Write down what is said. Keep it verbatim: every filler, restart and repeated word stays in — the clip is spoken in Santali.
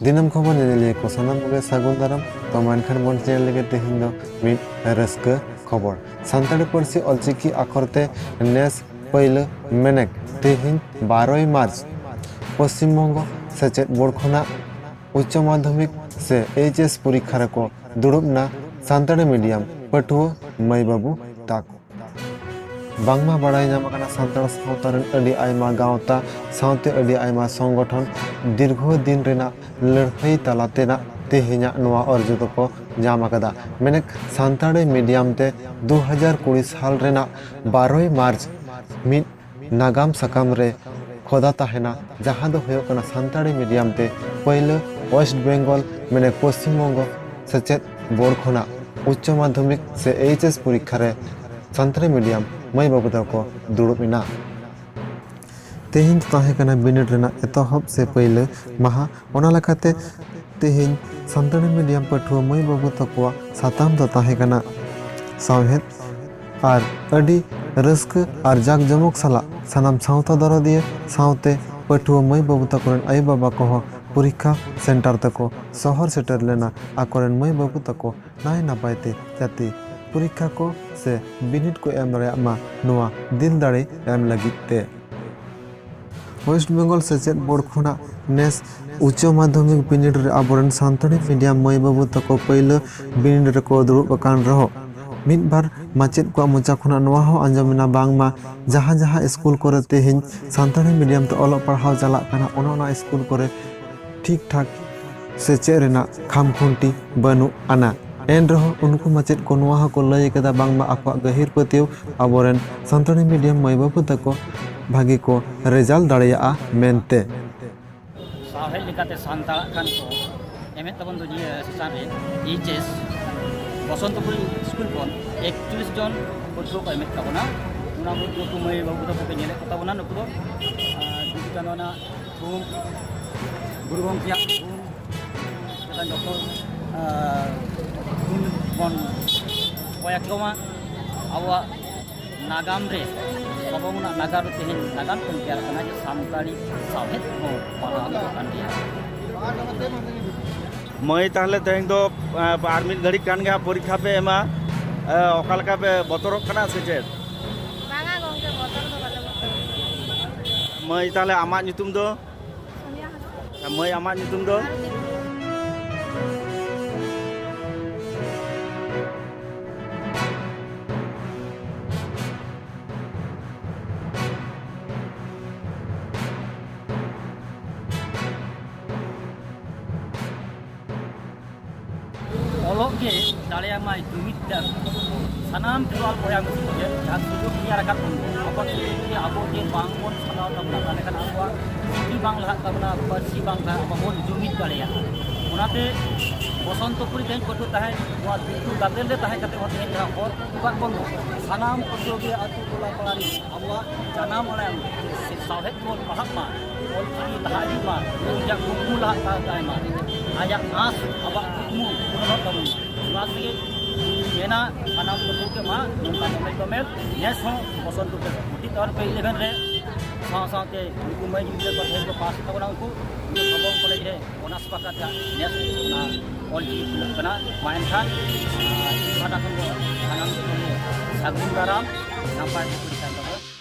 ᱫᱤᱱᱟᱹᱢ ᱠᱷᱚᱵᱚᱨ ᱧᱮᱧᱮᱞᱤᱭᱟᱹ ᱠᱚ ᱥᱟᱱᱟᱢ ᱠᱚᱜᱮ ᱥᱟᱹᱜᱩᱱ ᱫᱟᱨᱟᱢ᱾ ᱛᱚ ᱢᱮᱱᱠᱷᱟᱱ ᱵᱚᱱ ᱪᱮᱫ ᱞᱟᱹᱜᱤᱫ ᱛᱮᱦᱮᱧ ᱫᱚ ᱢᱤᱫ ᱨᱟᱹᱥᱠᱟᱹ ᱠᱷᱚᱵᱚᱨ᱾ ᱥᱟᱱᱛᱟᱲᱤ ᱯᱟᱹᱨᱥᱤ ᱚᱞᱪᱤᱠᱤ ᱟᱠᱷᱚᱨ ᱛᱮ ᱱᱮᱥ ᱯᱟᱹᱭᱞᱟᱹ ᱢᱮᱱᱮᱠ ᱛᱮᱦᱮᱧ ᱵᱟᱨᱚᱭ ᱢᱟᱨᱪ ᱯᱚᱥᱪᱤᱢ ᱵᱚᱝᱜᱚ ᱥᱮᱪᱮᱫ ᱵᱳᱨᱰ ᱠᱷᱚᱱᱟᱜ ᱩᱪᱪᱚ ᱢᱟᱫᱽᱫᱷᱚᱢᱤᱠ ᱥᱮ ᱮᱭᱤᱪ ᱮᱥ ᱯᱚᱨᱤᱠᱠᱷᱟ ᱨᱮᱠᱚ ᱫᱩᱲᱩᱵ ᱮᱱᱟ ᱥᱟᱱᱛᱟᱲᱤ ᱢᱤᱰᱤᱭᱟᱢ ᱯᱟᱹᱴᱷᱩᱣᱟᱹ ᱢᱟᱹᱭ ᱵᱟᱹᱵᱩ ᱛᱟᱠᱚ᱾ ᱵᱟᱝᱢᱟ ᱵᱟᱲᱟᱭ ᱧᱟᱢ ᱟᱠᱟᱱᱟ, ᱥᱟᱱᱛᱟᱲ ᱥᱟᱶᱛᱟ ᱨᱮᱱ ᱟᱹᱰᱤ ᱟᱭᱢᱟ ᱜᱟᱶᱛᱟ ᱥᱟᱶᱛᱮ ᱟᱹᱰᱤ ᱟᱭᱢᱟ ᱥᱚᱝᱜᱚᱴᱷᱚᱱ ᱫᱤᱨᱜᱷᱚ ᱫᱤᱱ ᱨᱮᱱᱟᱜ ᱞᱟᱹᱲᱦᱟᱹᱭ ᱛᱟᱞᱟᱛᱮ ᱱᱟᱜ ᱛᱮᱦᱮᱧᱟᱜ ᱱᱚᱣᱟ ᱚᱨᱡᱚ ᱫᱚᱠᱚ ᱧᱟᱢ ᱟᱠᱟᱫᱟ᱾ ᱢᱮᱱᱮᱠ ᱥᱟᱱᱛᱟᱲᱤ ᱢᱤᱰᱤᱭᱟᱢ ᱛᱮ ᱫᱩ ᱦᱟᱡᱟᱨ ᱠᱩᱲᱤ ᱥᱟᱞ ᱨᱮᱱᱟᱜ ᱵᱟᱨᱚᱭ ᱢᱟᱨᱪ ᱢᱤᱫ ᱱᱟᱜᱟᱢ ᱥᱟᱠᱟᱢ ᱨᱮ ᱠᱷᱚᱫᱟ ᱛᱟᱦᱮᱱᱟ, ᱡᱟᱦᱟᱸ ᱫᱚ ᱦᱩᱭᱩᱜ ᱠᱟᱱᱟ ᱥᱟᱱᱛᱟᱲᱤ ᱢᱤᱰᱤᱭᱟᱢ ᱛᱮ ᱯᱟᱹᱭᱞᱟᱹ ᱳᱭᱮᱥᱴ ᱵᱮᱝᱜᱚᱞ ᱢᱮᱱᱮᱠ ᱯᱚᱥᱪᱤᱢ ᱵᱚᱝᱜᱚ ᱥᱮᱪᱮᱫ ᱵᱳᱨᱰ ᱠᱷᱚᱱᱟᱜ ᱩᱪᱪᱚ ᱢᱟᱫᱽᱫᱷᱚᱢᱤᱠ ᱥᱮ ᱮᱭᱤᱪ ᱮᱥ ᱯᱚᱨᱤᱠᱠᱷᱟ ᱨᱮ ᱥᱟᱱᱛᱟᱲᱤ ᱢᱤᱰᱤᱭᱟᱢ ᱢᱟᱹᱭ ᱵᱟᱹᱵᱩ ᱛᱟᱠᱚ ᱫᱩᱲᱩᱵ ᱮᱱᱟ᱾ ᱛᱮᱦᱮᱧ ᱫᱚ ᱛᱟᱦᱮᱸ ᱠᱟᱱᱟ ᱵᱤᱱᱤᱰ ᱨᱮᱱᱟᱜ ᱮᱛᱚᱦᱚᱵ ᱥᱮ ᱯᱟᱹᱭᱞᱟᱹ ᱢᱟᱦᱟ᱾ ᱚᱱᱟ ᱞᱮᱠᱟᱛᱮ ᱛᱮᱦᱮᱧ ᱥᱟᱱᱛᱟᱲᱤ ᱢᱤᱰᱤᱭᱟᱢ ᱯᱟᱹᱴᱷᱩᱣᱟᱹ ᱢᱟᱹᱭ ᱵᱟᱹᱵᱩ ᱛᱟᱠᱚᱣᱟᱜ ᱥᱟᱛᱟᱢ ᱫᱚ ᱛᱟᱦᱮᱸ ᱠᱟᱱᱟ ᱥᱟᱶᱦᱮᱫ᱾ ᱟᱨ ᱟᱹᱰᱤ ᱨᱟᱹᱥᱠᱟᱹ ᱟᱨ ᱡᱟᱠ ᱡᱚᱢᱚᱠ ᱥᱟᱞᱟᱜ ᱥᱟᱱᱟᱢ ᱥᱟᱶᱛᱟ ᱫᱚᱨᱚᱫᱤᱭᱟᱹ ᱥᱟᱶᱛᱮ ᱯᱟᱹᱴᱷᱩᱣᱟᱹ ᱢᱟᱹᱭ ᱵᱟᱹᱵᱩ ᱛᱟᱠᱚ ᱨᱮᱱ ᱟᱭᱳ ᱵᱟᱵᱟ ᱠᱚᱦᱚᱸ ᱯᱚᱨᱤᱠᱠᱷᱟ ᱥᱮᱱᱴᱟᱨ ᱛᱮᱠᱚ ᱥᱚᱦᱚᱨ ᱥᱮᱴᱮᱨ ᱞᱮᱱᱟ, ᱟᱠᱚᱨᱮᱱ ᱢᱟᱹᱭ ᱵᱟᱹᱵᱩ ᱛᱟᱠᱚ ᱱᱟᱭ ᱱᱟᱯᱟᱭ ᱛᱮ ᱡᱟᱛᱮ ᱯᱚᱨᱤᱠᱠᱷᱟ ᱠᱚ ᱥᱮ ᱵᱤᱱᱤᱰ ᱠᱚ ᱮᱢ ᱫᱟᱲᱮᱭᱟᱜ ᱢᱟ, ᱱᱚᱣᱟ ᱫᱤᱞ ᱫᱟᱲᱮ ᱮᱢ ᱞᱟᱹᱜᱤᱫ ᱛᱮ᱾ ᱳᱭᱮᱥᱴ ᱵᱮᱝᱜᱚᱞ ᱥᱮᱪᱮᱫ ᱵᱳᱨᱰ ᱠᱷᱚᱱᱟᱜ ᱱᱮᱥ ᱩᱪᱪᱚ ᱢᱟᱫᱽᱫᱷᱚᱢᱤᱠ ᱵᱤᱱᱤᱰ ᱨᱮ ᱟᱵᱚᱨᱮᱱ ᱥᱟᱱᱛᱟᱲᱤ ᱢᱤᱰᱤᱭᱟᱢ ᱢᱟᱹᱭ ᱵᱟᱹᱵᱩ ᱛᱟᱠᱚ ᱯᱟᱹᱭᱞᱟᱹ ᱵᱤᱱᱤᱰ ᱨᱮᱠᱚ ᱫᱩᱲᱩᱵ ᱟᱠᱟᱱ ᱨᱮᱦᱚᱸ, ᱢᱤᱫ ᱵᱟᱨ ᱢᱟᱪᱮᱫ ᱠᱚᱣᱟᱜ ᱢᱚᱪᱟ ᱠᱷᱚᱱᱟᱜ ᱱᱚᱣᱟ ᱦᱚᱸ ᱟᱸᱡᱚᱢ ᱮᱱᱟ, ᱵᱟᱝᱢᱟ ᱡᱟᱦᱟᱸ ᱡᱟᱦᱟᱸ ᱥᱠᱩᱞ ᱠᱚᱨᱮ ᱛᱮᱦᱮᱧ ᱥᱟᱱᱛᱟᱲᱤ ᱢᱤᱰᱤᱭᱟᱢ ᱛᱮ ᱚᱞᱚᱜ ᱯᱟᱲᱦᱟᱣ ᱪᱟᱞᱟᱜ ᱠᱟᱱᱟ, ᱚᱱᱮ ᱚᱱᱟ ᱥᱠᱩᱞ ᱠᱚᱨᱮ ᱴᱷᱤᱠ ᱴᱷᱟᱠ ᱥᱮᱪᱮᱫ ᱨᱮᱱᱟᱜ ᱠᱷᱟᱢᱠᱷᱩᱱᱴᱤ ᱵᱟᱹᱱᱩᱜ ᱟᱱᱟ᱾ ᱮᱱ ᱨᱮᱦᱚᱸ ᱩᱱᱠᱩ ᱢᱟᱪᱮᱫ ᱠᱚ ᱱᱚᱣᱟ ᱦᱚᱸᱠᱚ ᱞᱟᱹᱭ ᱟᱠᱟᱫᱟ, ᱵᱟᱝᱢᱟ ᱟᱠᱚᱣᱟᱜ ᱜᱟᱹᱦᱤᱨ ᱯᱟᱹᱛᱭᱟᱹᱣ ᱟᱵᱚᱨᱮᱱ ᱥᱟᱱᱛᱟᱲᱤ ᱢᱤᱰᱤᱭᱟᱢ ᱢᱟᱹᱭ ᱵᱟᱹᱵᱩ ᱛᱟᱠᱚ ᱵᱷᱟᱹᱜᱤ ᱠᱚ ᱨᱮᱡᱟᱞᱴ ᱫᱟᱲᱮᱭᱟᱜᱼᱟ ᱢᱮᱱᱛᱮ᱾ ᱥᱟᱶᱦᱮᱫ ᱞᱮᱠᱟᱛᱮ ᱥᱟᱱᱛᱟᱲᱟᱜ ᱠᱷᱟᱱ ᱠᱚ ᱮᱢᱮᱫ ᱛᱟᱵᱚᱱ ᱫᱚ ᱱᱤᱭᱟᱹ ᱥᱮᱥᱟᱱ ᱨᱮ ᱮᱭᱤᱪ ᱮᱥ ᱵᱚᱥᱚᱱᱛᱚᱯᱩᱨ ᱥᱠᱩᱞ ᱠᱷᱚᱱ ᱮᱠᱪᱚᱞᱞᱤᱥ ᱡᱚᱱ ᱯᱟᱹᱴᱷᱩᱣᱟᱹ ᱠᱚ ᱮᱢᱮᱫ ᱛᱟᱵᱚᱱᱟ᱾ ᱚᱱᱟ ᱢᱩᱫᱽ ᱱᱩᱠᱩ ᱢᱟᱹᱭ ᱵᱟᱹᱵᱩ ᱛᱟᱠᱚ ᱯᱮ ᱧᱮᱞᱮᱫ ᱠᱚ ᱛᱟᱵᱚᱱᱟ, ᱱᱩᱠᱩ ᱫᱚ ᱟᱨ, ᱵᱤᱫᱩ ᱪᱟᱸᱫᱟᱱᱟᱜ ᱛᱷᱩᱢ, ᱜᱩᱨᱩ ᱜᱚᱢᱠᱮᱭᱟᱜ ᱛᱷᱩᱢ, ᱪᱮᱛᱟᱱ ᱡᱚᱛᱚ, ᱟᱨ, ᱛᱷᱩᱢ ᱵᱚᱱ ᱠᱚᱭᱮᱠ ᱠᱚᱢᱟ᱾ ᱟᱵᱚᱣᱟᱜ ᱱᱟᱜᱟᱢ ᱨᱮ, ᱟᱵᱚ ᱵᱚᱱᱟᱜ ᱱᱟᱜᱟᱢ ᱨᱮ ᱛᱮᱦᱮᱧ ᱱᱟᱜᱟᱢ ᱠᱷᱚᱱ ᱛᱮᱭᱟᱨ ᱠᱟᱱᱟ ᱡᱮ ᱥᱟᱱᱛᱟᱲᱤ ᱥᱟᱶᱦᱮᱫ ᱦᱚᱸ ᱯᱟᱲᱦᱟᱣ ᱦᱩᱭᱩᱜ ᱠᱟᱱ ᱜᱮᱭᱟ᱾ ᱢᱟᱹᱭ, ᱛᱟᱦᱞᱮ ᱛᱮᱦᱮᱧ ᱫᱚ, ᱮ, ᱟᱨ ᱢᱤᱫ ᱜᱷᱟᱹᱲᱤᱡ ᱠᱷᱟᱱ ᱜᱮ ᱦᱟᱸᱜ ᱯᱚᱨᱤᱠᱠᱷᱟ ᱯᱮ ᱮᱢᱟ᱾ ᱮ, ᱚᱠᱟ ᱞᱮᱠᱟ ᱯᱮ ᱵᱚᱛᱚᱨᱚᱜ ᱠᱟᱱᱟ ᱥᱮ ᱪᱮᱫ? ᱵᱟᱝᱟ ᱜᱚᱢᱠᱮ, ᱵᱚᱛᱚᱨ ᱫᱚ ᱵᱟᱞᱮ ᱵᱚᱛᱚᱨᱚᱜ ᱠᱟᱱᱟ᱾ ᱢᱟᱹᱭ, ᱛᱟᱦᱞᱮ ᱟᱢᱟᱜ ᱧᱩᱛᱩᱢ ᱫᱚ? ᱥᱳᱱᱤᱭᱟ ᱦᱟᱸᱥᱫᱟ᱾ ᱢᱟᱹᱭ, ᱟᱢᱟᱜ ᱧᱩᱛᱩᱢ ᱫᱚ? ᱟᱨ ᱪᱮᱫ? ᱚᱞᱚᱜ ᱜᱮ ᱫᱟᱲᱮᱭᱟᱢᱟᱭ ᱡᱩᱢᱤᱫ ᱫᱟᱲᱮ᱾ ᱥᱟᱱᱟᱢ ᱠᱷᱮᱨᱣᱟᱞ ᱵᱚᱭᱦᱟ ᱢᱤᱥᱤ ᱠᱚᱜᱮ ᱡᱟᱦᱟᱸ ᱥᱩᱡᱳᱜᱽ ᱛᱮᱭᱟᱨ ᱟᱠᱟᱫ ᱵᱚᱱ ᱫᱚ, ᱟᱵᱚ ᱥᱩᱡᱳᱜᱽ ᱛᱮ ᱟᱵᱚ ᱡᱮ ᱵᱟᱝ ᱵᱚᱱ ᱥᱟᱢᱟᱣ ᱛᱟᱵᱚᱱᱟ, ᱛᱟᱦᱚᱞᱮ ᱠᱷᱟᱱ ᱟᱵᱚᱣᱟᱜ ᱪᱤᱠᱤ ᱵᱟᱝ ᱞᱟᱦᱟᱜ ᱛᱟᱵᱚᱱᱟ, ᱯᱟᱹᱨᱥᱤ ᱵᱟᱝ ᱞᱟᱦᱟᱜ, ᱵᱟᱵᱚᱱ ᱡᱩᱢᱤᱫ ᱫᱟᱲᱮᱭᱟᱜᱼᱟ᱾ ᱚᱱᱟᱛᱮ ᱵᱚᱥᱚᱱᱛᱚᱯᱩᱨᱤ ᱛᱮᱦᱮᱧ ᱯᱟᱹᱴᱷᱩᱣᱟᱹ ᱛᱟᱦᱮᱸ, ᱱᱚᱣᱟ ᱫᱩᱠᱷ ᱜᱟᱫᱮᱞ ᱨᱮ ᱛᱟᱦᱮᱸ ᱠᱟᱛᱮ ᱦᱚᱸ ᱛᱮᱦᱮᱧ ᱡᱟᱦᱟᱸ ᱦᱚᱨ ᱩᱫᱩᱜ ᱟᱠᱟᱫ ᱵᱚᱱ ᱫᱚ, ᱥᱟᱱᱟᱢ ᱯᱟᱹᱴᱷᱩᱣᱟᱹ ᱜᱮ ᱟᱹᱛᱩ ᱴᱚᱞᱟ ᱯᱟᱲᱟ ᱨᱮ ᱟᱵᱚᱣᱟᱜ ᱡᱟᱱᱟᱢ ᱟᱲᱟᱝ ᱥᱟᱶᱦᱮᱫ ᱛᱮᱵᱚᱱ ᱯᱟᱲᱦᱟᱜ ᱢᱟ, ᱚᱞᱪᱤᱠᱤ ᱞᱟᱦᱟ ᱤᱫᱤᱜ ᱢᱟ, ᱩᱱᱤᱭᱟᱜ ᱠᱩᱠᱢᱩ ᱞᱟᱦᱟ ᱛᱟᱭ ᱢᱟ, ᱟᱡᱟᱜ ᱟᱸᱥ, ᱟᱵᱚᱣᱟᱜ ᱠᱩᱠᱢᱩ ᱯᱩᱨᱚᱱᱚᱜ ᱛᱟᱵᱚᱱ ᱢᱟ᱾ ᱚᱱᱟ ᱛᱮᱜᱮ ᱢᱮᱱᱟ, ᱥᱟᱱᱟᱢ ᱯᱟᱹᱴᱷᱩᱣᱟᱹ ᱠᱚ ᱢᱟ ᱱᱚᱝᱠᱟ ᱫᱚᱢᱮᱞ ᱫᱚᱢᱮᱞ ᱱᱮᱥ ᱦᱚᱸ ᱵᱚᱥᱚᱱᱛ ᱨᱩᱯᱮ ᱵᱷᱚᱨᱛᱤ ᱛᱟᱵᱚᱱ ᱯᱮ ᱤᱞᱮᱵᱷᱮᱱ ᱨᱮ, ᱥᱟᱶ ᱥᱟᱶᱛᱮ ᱩᱱᱠᱩ ᱢᱟᱹᱭ ᱜᱤᱫᱽᱨᱟᱹ ᱠᱚ ᱛᱮᱦᱮᱧ ᱠᱚ ᱯᱟᱥ ᱛᱟᱵᱚᱱᱟ, ᱩᱱᱠᱩ ᱩᱱᱠᱩ ᱥᱚᱵᱚᱨᱢ ᱠᱚᱞᱮᱡᱽ ᱨᱮ ᱚᱱᱟᱨᱥ ᱵᱟᱠᱷᱨᱟ ᱛᱮ ᱱᱮᱥ ᱚᱱᱟ ᱚᱞ ᱪᱤᱠᱤ ᱠᱷᱩᱞᱟᱹᱜ ᱠᱟᱱᱟ᱾ ᱢᱟ ᱮᱱᱠᱷᱟᱱ, ᱟᱨ, ᱤᱧ ᱯᱟᱦᱴᱟ ᱠᱷᱚᱱ ᱫᱚ ᱥᱟᱱᱟᱢ ᱠᱚᱜᱮ ᱥᱟᱹᱜᱩᱱ ᱫᱟᱨᱟᱢ, ᱱᱟᱯᱟᱭ ᱛᱮ ᱯᱚᱨᱤᱥᱮᱵᱟ ᱛᱟᱵᱚᱱ᱾